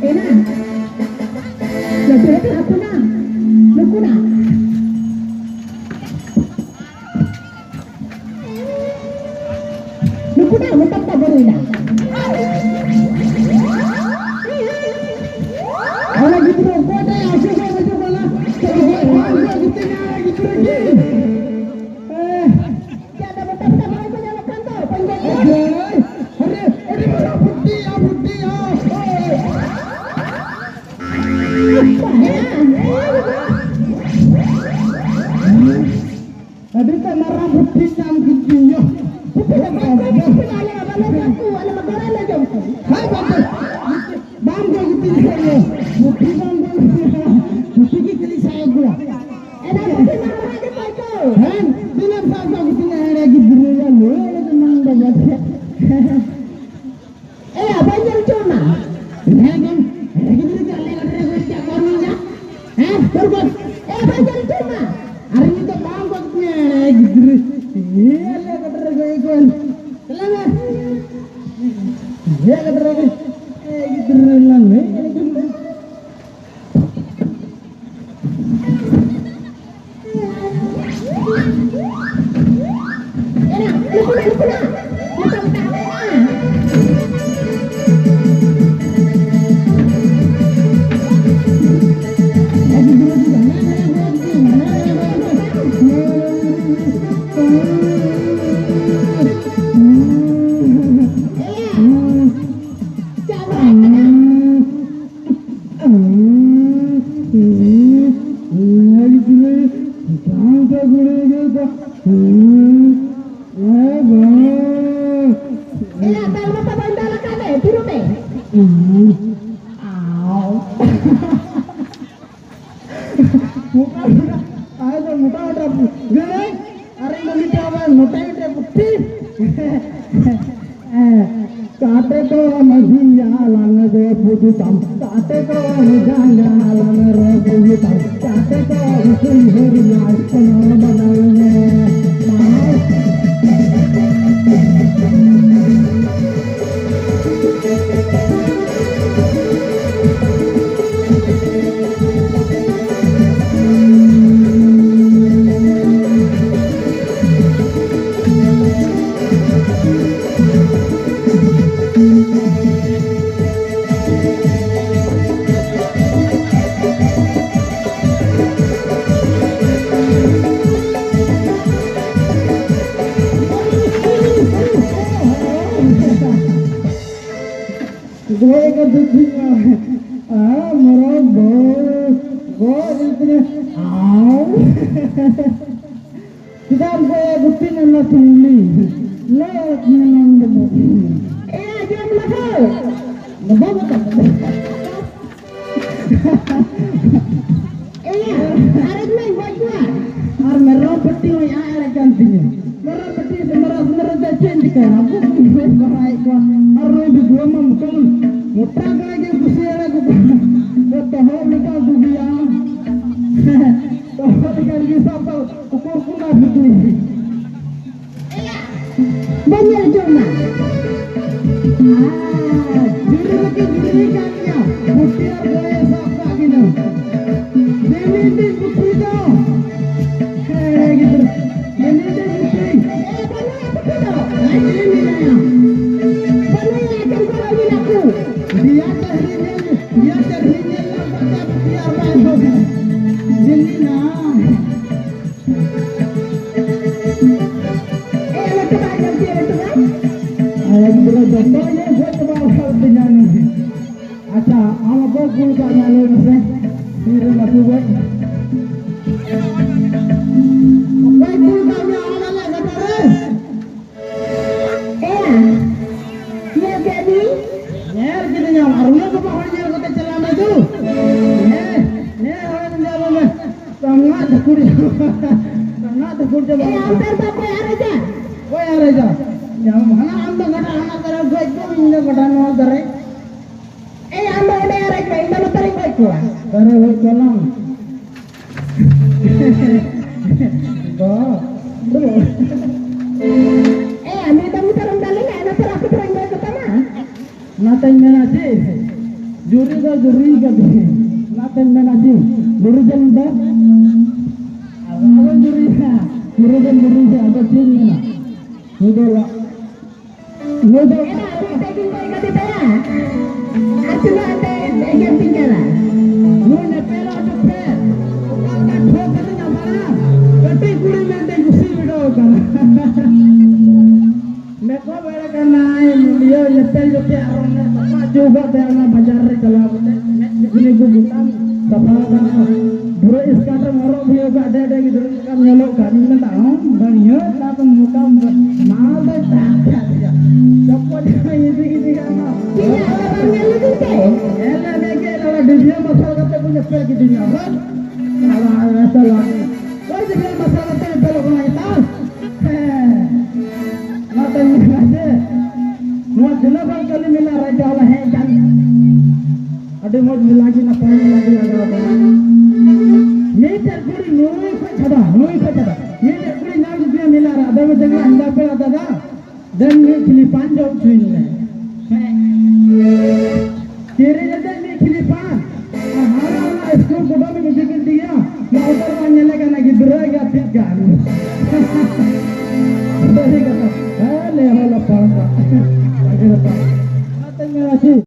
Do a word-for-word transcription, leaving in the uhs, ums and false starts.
ᱮᱱᱟ᱾ ᱞᱟᱹᱴᱩ ᱞᱟᱹᱴᱩ ᱦᱟᱹᱠᱩ ᱱᱟ᱾ ᱱᱩᱠᱩ ᱱᱟ᱾ ᱱᱩᱠᱩ ᱱᱟ, ᱱᱩᱠᱩ ᱱᱟ ᱵᱟᱹᱨᱩᱭ ᱱᱟ᱾ ᱚᱱᱟ ᱜᱤᱫᱽᱨᱟᱹ ᱚᱠᱚᱭ ᱴᱟᱜ ᱟᱹᱥᱩᱞ ᱠᱚ ᱦᱤᱡᱩᱜ ᱠᱟᱱᱟ? ᱜᱤᱫᱽᱨᱟᱹ ᱜᱮ᱾ ᱮ, ᱟᱨᱮ, ᱟᱹᱰᱤ ᱢᱟᱨᱟᱝ ᱵᱩᱫᱽᱫᱷᱤ, ᱟ, ᱵᱩᱫᱽᱫᱷᱤ, ᱟ, ᱳᱭ᱾ ᱟᱹᱰᱤ ᱛᱮ ᱢᱟᱨᱟᱝ ᱵᱩᱫᱽᱫᱷᱤ ᱧᱟᱢ ᱠᱤᱫᱤᱧᱟ᱾ ᱵᱟᱝ ᱠᱚ ᱜᱤᱛᱤᱡ ᱠᱟᱱᱟ᱾ ᱵᱩᱫᱽᱫᱷᱤ ᱵᱟᱝ ᱠᱚ ᱜᱤᱛᱤᱡ ᱠᱟᱱᱟ᱾ ᱵᱩᱫᱽᱫᱷᱤ ᱜᱮ ᱠᱷᱟᱹᱞᱤ ᱥᱟᱭ ᱠᱚᱣᱟ᱾ ᱮᱱᱟ ᱵᱩᱫᱽᱫᱷᱤ ᱢᱟᱨᱟᱝ ᱜᱮ ᱛᱟᱭ ᱛᱚ᱾ ᱦᱮᱸ, ᱛᱤᱱᱟᱹᱜ ᱥᱟᱭ ᱠᱚᱣᱟ ᱜᱤᱛᱤᱡ ᱮᱲᱮ ᱜᱤᱫᱽᱨᱟᱹ ᱭᱟ, ᱞᱟᱹᱭ ᱟᱞᱮ ᱫᱚ ᱱᱟᱝ ᱫᱚ ᱵᱟᱝ᱾ ᱮᱭᱟ, ᱵᱟᱹᱧ ᱧᱮᱞ ᱦᱚᱪᱚ ᱟᱢᱟ᱾ ᱦᱮᱸ, ᱜᱚᱢ-, ᱦᱮᱸ, ᱜᱤᱫᱽᱨᱟᱹ ᱠᱚ ᱟᱞᱮ ᱜᱟᱰᱟ ᱨᱮ ᱠᱚ ᱪᱟᱜ ᱠᱚ ᱨᱩᱭᱟ᱾ ᱦᱮᱸ, ᱛᱚᱨ ᱠᱚ᱾ ᱮᱭᱟ, ᱵᱟᱹᱧ ᱧᱮᱞ ᱦᱚᱪᱚ ᱟᱢᱟ᱾ ᱟᱨ ᱱᱤᱛᱚᱜ ᱵᱟᱝ ᱠᱚ ᱠᱩᱭᱟ, ᱜᱤᱫᱽᱨᱟᱹ᱾ ᱮᱭᱟ, ᱟᱞᱮ ᱜᱟᱰᱟ ᱨᱮ ᱠᱚ ᱪᱟᱞᱟᱜ ᱢᱮ᱾ ᱮᱭᱟ, ᱜᱟᱰᱟ ᱨᱮ ᱠᱚ᱾ ᱮᱭᱟ, ᱜᱤᱫᱽᱨᱟᱹ ᱞᱟᱝ ᱞᱟᱹᱭ᱾ ᱮᱭᱟ, ᱛᱟᱞᱢᱟ ᱛᱟᱵᱚᱱ ᱫᱟᱞ ᱟᱠᱟᱫ ᱢᱮ, ᱛᱷᱤᱨᱚᱜ ᱢᱮ᱾ ᱟᱣ᱾ ᱢᱚᱴᱟ ᱢᱚᱴᱟ, ᱟᱭ ᱫᱚ ᱢᱚᱴᱟ ᱢᱚᱴᱟ ᱜᱟᱹᱭ, ᱟᱨ ᱤᱧ ᱫᱚ ᱢᱤᱫᱴᱮᱱ ᱟᱵᱟᱨ ᱢᱚᱴᱟ ᱢᱚᱴᱟ ᱯᱩᱴᱷᱤ᱾ ᱠᱟᱴᱮ ᱠᱚ ᱢᱟᱹᱡᱷᱤᱭᱟ ᱞᱟᱝ ᱫᱚ ᱯᱩᱡᱩᱛᱟᱢ, ᱠᱟᱴᱮ ᱠᱚ ᱡᱟᱸᱜᱟ ᱞᱟᱝ ᱨᱚ ᱯᱩᱡᱩᱛᱟᱢ, ᱠᱟᱴᱮ ᱠᱚ ᱩᱥᱩᱞ ᱦᱟᱹᱨ ᱞᱟᱝ ᱥᱚᱱᱚ ᱵᱟᱫᱟᱞ ᱢᱮ᱾ ᱢᱟᱭ᱾ ᱦᱮᱡ ᱠᱟᱛᱮ ᱴᱷᱤᱠ ᱟ, ᱢᱮᱨᱚᱢ ᱵᱟᱹᱫᱽ ᱜᱚᱡ ᱤᱫᱤ ᱟᱢ᱾ ᱪᱮᱫᱟᱜ ᱮᱢ ᱜᱚᱡ ᱮᱫ ᱠᱚ? ᱛᱤᱱᱟᱹᱜ ᱞᱟᱹᱴᱩ ᱩᱞᱤ᱾ ᱞᱟᱹᱭ ᱢᱮ ᱱᱚᱰᱮ ᱫᱚ᱾ ᱮ, ᱟᱸᱡᱚᱢ ᱞᱟᱹᱜᱤᱫ᱾ ᱵᱟᱵᱟ ᱛᱟᱠᱚ᱾ ᱮᱭᱟ, ᱟᱨᱮᱡ ᱢᱟᱧ ᱜᱚᱡ ᱠᱚᱣᱟ᱾ ᱟᱨ ᱢᱮᱨᱚᱢ ᱯᱟᱹᱴᱤ ᱦᱚᱸᱭ ᱟᱜ ᱮᱲᱮ ᱠᱟᱱ ᱛᱤᱧᱟᱹ᱾ ᱢᱮᱨᱚᱢ ᱯᱟᱹᱴᱤ ᱥᱮ ᱢᱮᱨᱚᱢ ᱥᱮᱸᱫᱽᱨᱟ ᱫᱚ ᱪᱮᱫ ᱮᱢ ᱪᱤᱠᱟᱹᱭᱟ? ᱟᱵᱚ ᱵᱚᱱ ᱜᱚᱡ ᱵᱟᱲᱟᱭᱮᱫ ᱠᱚᱣᱟ᱾ ᱟᱨ ᱱᱩᱭ ᱫᱚ ᱡᱚᱢᱟᱢ ᱠᱚᱢ᱾ ᱢᱚᱴᱟ ᱠᱟᱱᱟ ᱜᱮ ᱠᱩᱥᱤ ᱮᱲᱮ ᱠᱚ᱾ ᱛᱚᱦᱚᱫ ᱞᱮᱠᱟ ᱫᱩᱜᱤᱭᱟ᱾ ᱛᱚᱦᱚᱫ ᱞᱮᱠᱟ ᱜᱮ ᱥᱟᱵ ᱥᱟᱵ ᱩᱠᱩᱨ ᱠᱚ ᱚᱱᱟ ᱵᱷᱤᱛᱨᱤ᱾ ᱵᱟᱹᱧ ᱧᱮᱞ ᱦᱚᱪᱚ ᱟᱢᱟ᱾ ᱟᱨ ᱡᱩᱨᱤ ᱨᱮᱠᱤᱱ ᱡᱩᱨᱤ ᱠᱟᱱ ᱜᱮᱭᱟ᱾ ᱵᱩᱴᱤ ᱟᱨ ᱜᱟᱹᱭ ᱮ ᱥᱟᱵ ᱠᱟᱜ ᱠᱤᱱᱟ᱾ ᱫᱮᱱᱤ ᱫᱤ ᱵᱩᱴᱤ ᱫᱚ᱾ ᱦᱮᱸ, ᱜᱤᱫᱽᱨᱟᱹ᱾ ᱫᱮᱱᱤ ᱫᱤ ᱵᱩᱴᱤ᱾ ᱮ, ᱵᱟᱹᱱᱩᱭᱟ ᱵᱩᱴᱤ ᱫᱚ᱾ ᱟᱡ ᱴᱷᱮᱱ ᱢᱮᱱᱟᱭᱟ᱾ ᱵᱟᱹᱱᱩᱭᱟ, ᱮᱠᱮᱱ ᱠᱚ ᱟᱹᱜᱩ ᱱᱟᱠᱚ᱾ ᱫᱮᱭᱟ ᱪᱟᱹᱦᱨᱤ ᱧᱮᱞ, ᱫᱮᱭᱟ ᱪᱟᱹᱦᱨᱤ ᱧᱮᱞ ᱧᱟᱢ ᱠᱟᱛᱮ ᱵᱩᱴᱤ ᱟᱨ ᱵᱟᱭ ᱫᱚ᱾ ᱫᱮᱱᱤ ᱱᱟ᱾ ᱮ, ᱞᱟᱹᱴᱩ ᱵᱟ, ᱧᱮᱞ ᱯᱮ, ᱞᱟᱹᱴᱩ ᱵᱟ᱾ ᱟᱭ ᱜᱤᱫᱽᱨᱟᱹ ᱡᱚᱛᱚ ᱜᱮ ᱜᱚᱡ ᱪᱟᱵᱟ ᱟᱠᱟᱫ ᱛᱤᱧᱟ ᱱᱩᱭ᱾ ᱟᱪᱪᱷᱟ, ᱟᱢ ᱚᱠᱚᱭ ᱠᱩᱞ ᱠᱟᱜ ᱢᱮᱭᱟ ᱞᱟᱹᱭ ᱢᱮᱥᱮ? ᱛᱤᱨᱮ ᱞᱟᱹᱴᱩ ᱜᱚᱡ? ᱚᱠᱚᱭ ᱠᱩᱞ ᱠᱟᱜ ᱢᱮᱭᱟ ᱚᱱᱟ ᱞᱮ ᱜᱟᱰᱟ ᱨᱮ? ᱮᱭᱟ, ᱧᱮᱞ ᱠᱮᱫ ᱢᱮᱭᱟᱹᱧ᱾ ᱧᱮᱞ ᱠᱤᱫᱤᱧᱟᱢ, ᱟᱨ ᱩᱱᱟᱹᱜ ᱵᱟᱵᱟ ᱦᱚᱲ ᱧᱮᱞ ᱠᱟᱛᱮ ᱪᱟᱞᱟᱣ ᱱᱟ ᱪᱚ? ᱦᱮᱸ, ᱦᱮᱸ, ᱦᱚᱲ ᱧᱮᱞ ᱢᱮ᱾ ᱛᱟᱢᱟ ᱫᱷᱟᱹᱠᱩᱲ, ᱛᱟᱢᱟ ᱫᱷᱟᱹᱠᱩᱲ ᱪᱟᱵᱟ ᱮᱭᱟ, ᱠᱟᱱᱟ᱾ ᱩᱛᱟᱹᱨ ᱫᱚ ᱚᱠᱚᱭ ᱟᱨᱮᱡᱟ? ᱚᱠᱚᱭ ᱟᱨᱮᱡᱟ? ᱧᱟᱢ ᱦᱟᱱᱟ ᱟᱢ ᱫᱚ ᱜᱟᱰᱟ ᱦᱟᱱᱟ ᱫᱷᱟᱨᱮ ᱜᱚᱡ ᱠᱚᱢ, ᱤᱧ ᱫᱚ ᱜᱟᱰᱟ ᱱᱚᱣᱟ ᱫᱷᱟᱨᱮ᱾ ᱮᱭ, ᱟᱢ ᱫᱚ ᱚᱸᱰᱮ ᱟᱨᱮᱡ ᱢᱮ, ᱤᱧ ᱫᱚ ᱱᱚᱛᱮ ᱨᱤᱧ ᱜᱚᱡ ᱠᱚᱣᱟ᱾ ᱫᱷᱟᱨᱮ ᱜᱚᱡ ᱠᱚᱣᱟᱞᱟᱝ᱾ ᱫᱚ, ᱫᱩ᱾ ᱮᱭ, ᱟᱢ ᱫᱚ ᱱᱚᱛᱮ ᱨᱮᱢ ᱫᱟᱞᱮ ᱢᱮ, ᱱᱚᱛᱮ ᱨᱮ ᱟᱯᱮ ᱫᱷᱟᱨᱮᱧ ᱜᱚᱡ ᱠᱚᱛᱟᱢᱟ᱾ ᱚᱱᱟᱛᱮᱧ ᱢᱮᱱᱟ ᱪᱮᱫ? ᱡᱩᱨᱤ ᱫᱚ ᱡᱩᱨᱤ ᱠᱟᱹᱫᱤᱧ᱾ ᱚᱱᱟᱛᱮᱧ ᱢᱮᱱᱟ ᱪᱮᱫ? ᱡᱩᱨᱤ ᱫᱚ ᱡᱩᱨᱤ ᱫᱚ᱾ ᱟᱫᱚ ᱡᱩᱨᱤ ᱫᱚ ᱡᱩᱨᱤ ᱫᱚ᱾ ᱟᱫᱚ ᱪᱮᱫ ᱤᱧ ᱢᱮᱱᱟ? ᱱᱩᱭ ᱫᱚ ᱞᱟ-, ᱱᱩᱭ ᱫᱚ ᱮᱱᱟ, ᱟᱹᱰᱤ ᱛᱮᱜᱤᱧ ᱠᱚᱭ ᱠᱟᱫᱮ ᱛᱟᱭᱟ᱾ ᱟᱨ ᱛᱤᱱᱟᱹᱜ ᱟᱛᱮ ᱮᱜᱮᱨ ᱛᱤᱧ ᱠᱟᱱᱟ᱾ ᱱᱩᱭ ᱧᱮᱯᱮᱞᱚᱜ ᱡᱚᱠᱷᱮᱡ ᱚᱠᱟ ᱞᱮᱠᱟ ᱴᱷᱚᱠ ᱠᱟᱛᱮᱧ ᱟᱵᱟᱲᱟ᱾ ᱠᱟᱹᱴᱤᱡ ᱠᱩᱲᱤ ᱢᱮᱱᱛᱮ ᱠᱩᱥᱤ ᱵᱤᱰᱟᱹᱣ ᱠᱟᱱᱟ᱾ ᱢᱮᱠᱚ ᱵᱮᱲᱟ ᱠᱟᱱᱟᱭ, ᱤᱭᱟᱹ ᱧᱮᱯᱮᱞ ᱡᱚᱠᱷᱮᱡ ᱟᱨ ᱚᱱᱮ ᱥᱟᱯᱟ ᱪᱮᱫᱟᱜ ᱛᱮ ᱚᱱᱟ ᱵᱟᱡᱟᱨ ᱨᱮ ᱪᱟᱞᱟᱣ ᱠᱟᱛᱮ ᱢᱮᱫ ᱠᱩᱴᱤ ᱠᱚ ᱜᱚᱴᱟᱢ ᱥᱟᱯᱷᱟ ᱟᱠᱟᱫ ᱠᱚᱣᱟ᱾ ᱯᱩᱨᱟᱹ skirt ᱮᱢ ᱦᱚᱨᱚᱜ ᱦᱩᱭ ᱟᱠᱟᱫ, ᱰᱮ ᱰᱮ ᱜᱤᱫᱽᱨᱟᱹ ᱞᱮᱠᱟᱢ ᱧᱮᱞᱚᱜ ᱠᱟᱱ᱾ ᱤᱧ ᱢᱮᱱᱫᱟ, ᱦᱚᱸ, ᱵᱟᱝ ᱤᱭᱟᱹ, ᱚᱠᱟ ᱠᱷᱚᱱ ᱢᱚᱴᱟᱢ ᱢᱟᱞ ᱫᱚ ᱴᱟᱠᱟ ᱜᱮᱭᱟ᱾ ᱪᱚᱯᱚᱞ ᱡᱟᱢᱟ ᱤᱫᱤ ᱤᱫᱤ ᱜᱟᱱ ᱢᱟ᱾ ᱤᱧᱟᱹᱜ ᱟᱞᱟᱫᱟ ᱧᱮᱞ ᱤᱫᱤ ᱛᱮ᱾ ᱧᱮᱞ ᱞᱮ ᱢᱮ ᱜᱮ, ᱚᱱᱟ ᱰᱤᱵᱷᱤᱭᱟ ᱢᱟᱨᱥᱟᱞ ᱠᱟᱛᱮ ᱠᱚ ᱧᱮᱯᱮᱞ ᱠᱤᱫᱤᱧᱟ᱾ ᱵᱟᱝ? ᱟᱞᱟ, ᱟᱞᱟ, ᱟᱞᱟ᱾ ᱚᱠᱚᱭ ᱰᱤᱵᱷᱤᱭᱟ ᱢᱟᱨᱥᱟᱞ ᱠᱟᱛᱮ ᱧᱮᱯᱮᱞᱚᱜ ᱠᱟᱱᱟ ᱱᱮᱛᱟᱨ? ᱦᱮᱸ᱾ ᱚᱱᱟᱛᱮᱧ ᱢᱮᱱᱟ ᱡᱮ ᱱᱚᱣᱟ ᱫᱤᱱᱟᱹᱵᱟᱝ ᱠᱟᱹᱞᱤ ᱢᱮᱞᱟ ᱨᱮ ᱡᱟᱦᱟᱸ ᱞᱮ ᱦᱮᱡ ᱟᱠᱟᱱ, ᱟᱹᱰᱤ ᱢᱚᱡᱽ ᱢᱮᱞᱟ ᱜᱮ, ᱱᱟᱯᱟᱭ ᱢᱮᱞᱟ ᱜᱮ ᱞᱟᱜᱟᱣ ᱟᱠᱟᱱᱟ᱾ ᱢᱤᱫᱴᱮᱡ ᱠᱩᱲᱤ ᱱᱩᱭ ᱠᱷᱚᱡ ᱪᱷᱟᱰᱟ, ᱱᱩᱭ ᱠᱷᱚᱡ ᱪᱷᱟᱰᱟ, ᱢᱤᱫᱴᱮᱡ ᱠᱩᱲᱤ ᱧᱟᱢ ᱠᱮᱫᱮᱭᱟ ᱢᱮᱞᱟ ᱨᱮ, ᱟᱫᱚ ᱢᱮᱛᱟᱹᱧ ᱠᱟᱱᱟ, ᱦᱮᱸᱫᱟ ᱯᱮᱲᱟ ᱫᱟᱫᱟ, ᱫᱮᱱ ᱢᱤᱫ ᱠᱷᱤᱞᱤ ᱯᱟᱱ ᱡᱚᱢ ᱦᱚᱪᱚᱭᱤᱧ ᱢᱮ᱾ ᱦᱮᱸ᱾ ᱠᱤᱨᱤᱧ ᱟᱛᱮᱫ ᱢᱤᱫ ᱠᱷᱤᱞᱤ ᱯᱟᱱ᱾ ᱟᱨ ᱦᱟᱱᱟ ᱚᱱᱟ ᱥᱠᱩᱞ ᱠᱩᱰᱟᱹᱢ ᱤᱧ ᱤᱫᱤ ᱠᱮᱫ ᱛᱤᱧᱟ᱾ ᱢᱟ ᱩᱛᱟᱹᱨ ᱢᱟ ᱧᱮᱞᱮ ᱠᱟᱱᱟ ᱜᱤᱫᱽᱨᱟᱹ ᱜᱟᱛᱮᱜ ᱠᱟᱱ᱾